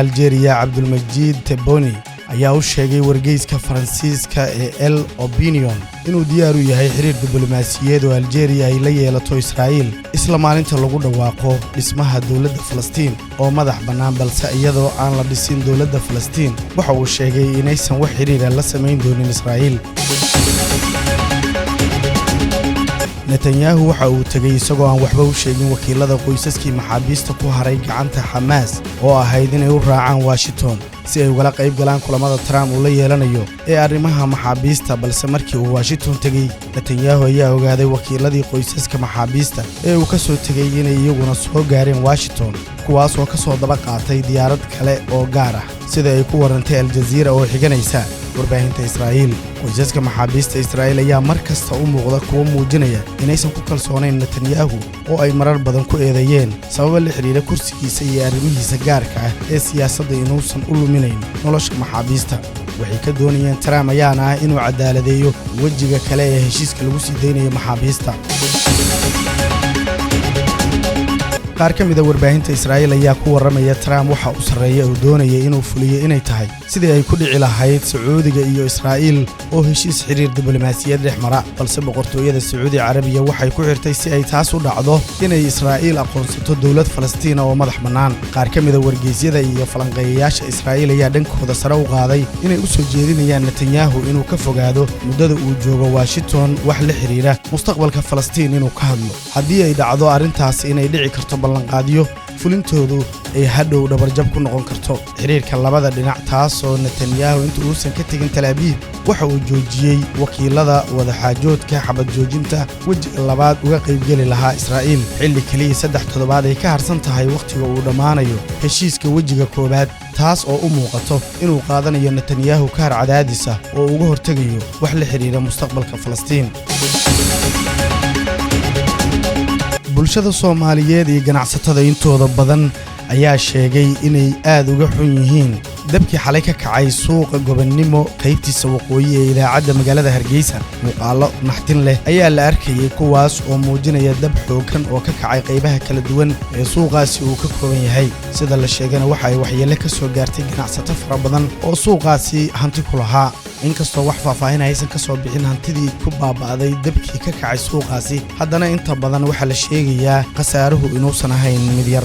Aljeeriya Cabdulmajiid Tebboune ayaa u sheegay wargeyska Faransiiska ee L'Opinion inuu diyaar u yahay xiriir diblomaasiyeed oo Aljeeriya ay la yeelato Israa'iil isla maalinta lagu dhawaaqo dhismaha dowladda Falastiin oo madax bannaan, balse iyadoo aan la dhisin dowladda Falastiin waxa uu sheegay inaysan wax xiriira la samayn doonin Israa'iil. Netanyahu waxa uu tegey isagoo aan waxba u sheegin wakiilada qoysaskii maxaabiista ku haray gacanta Xamaas oo ahayd inay u raacaan Washington si ay ugala qayb galaan kulamada Trump uu la yeelanayo ee arrimaha maxaabiista. Balse markii uu Washington tegey, Netanyahu ayaa ogaaday wakiiladii qoysaska maxaabiista ee uu ka soo tegey inay iyaguna soo gaareen Washington, kuwaasoo ka soo daba qaatay diyaarad kale oo gaar ah, sida ay ku warrantay Aljaziira oo xiganaysa warbaahinta Israa'iil. Qoysaska maxaabiista Israa'iil ayaa mar kasta u muuqda kuwo muujinaya inaysan ku kalsoonayn Netanyahu oo ay marar badan ku eedeeyeen sababa la xidhiira kursigiisa iyo arrimihiisa gaarka ah ee siyaasadda inuusan u luminayn nolosha maxaabiista. Waxay ka doonayeen Trump ayaana ah inuu caddaaladeeyo wejiga kale ee heshiiska lagu sii daynayo maxaabiista. Qaar ka mida warbaahinta Israa'iil ayaa ku warramaya Trump waxa u sarreeya uu doonaya inuu fuliyo inay tahay sidii ay ku dhici lahayd Sacuudiga iyo Israa'iil oo heshiis xiriir diblomaasiyad dhex mara, balse boqortooyada Sacuudi Carabiya waxay ku xirtay si ay taas u dhacdo inay Israa'iil aqoonsato dowlad Falastiina oo madax bannaan. Qaar ka mida wargeysyada iyo falanqeeyayaasha Israa'iil ayaa dhankooda sare u qaaday inay u soo jeedinayaan Netanyahu inuu ka fogaado muddada uu joogo Washington wax la xidhiira mustaqbalka Falastiin inuu ka hadlo, haddii ay dhacdo arrintaas inay dhici karto ballanqaadyo fulintoodu ay hadhow dhabarjab ku noqon karto xiriirka labada dhinac. Taasoo Netanyahu inta uusan ka tegin Tal Abiib waxa uu joojiyey wakiilada wadaxaajoodka xabad joojinta wejiga labaad uga qaybgeli lahaa Israa'iil, xilli keliya 3 toddobaad ay ka harsan tahay wakhtiga uu dhammaanayo heshiiska wejiga koowaad, taas oo u muuqato inuu qaadanayo Netanyahu kaar cadaadis ah oo uga hortegayo wax la xidhiira mustaqbalka Falastiin. Bulshada Soomaaliyeed iyo ganacsatada intooda badan ayaa sheegay inay aad uga xun yihiin dabkii xalay ka kacay suuqa Gobonnimo qaybtiisa waqooyi ee idaacadda magaalada Hargeysa. Muuqaallo naxtin leh ayaa la arkayay, kuwaas oo muujinaya dab xooggan oo ka kacay qaybaha kala duwan ee suuqaasi uu ka kooban yahay. Sida la sheegana waxa ay waxyeelle ka soo gaartay ganacsato fara badan oo suuqaasi hanti ku lahaa. Inkastoo wax faahfaahin aysan ka soo bixin hantidii ku baaba'day dabkii ka kacay suuqaasi, haddana inta badan waxaa la sheegayaa khasaaruhu inuusan ahayn mid yar.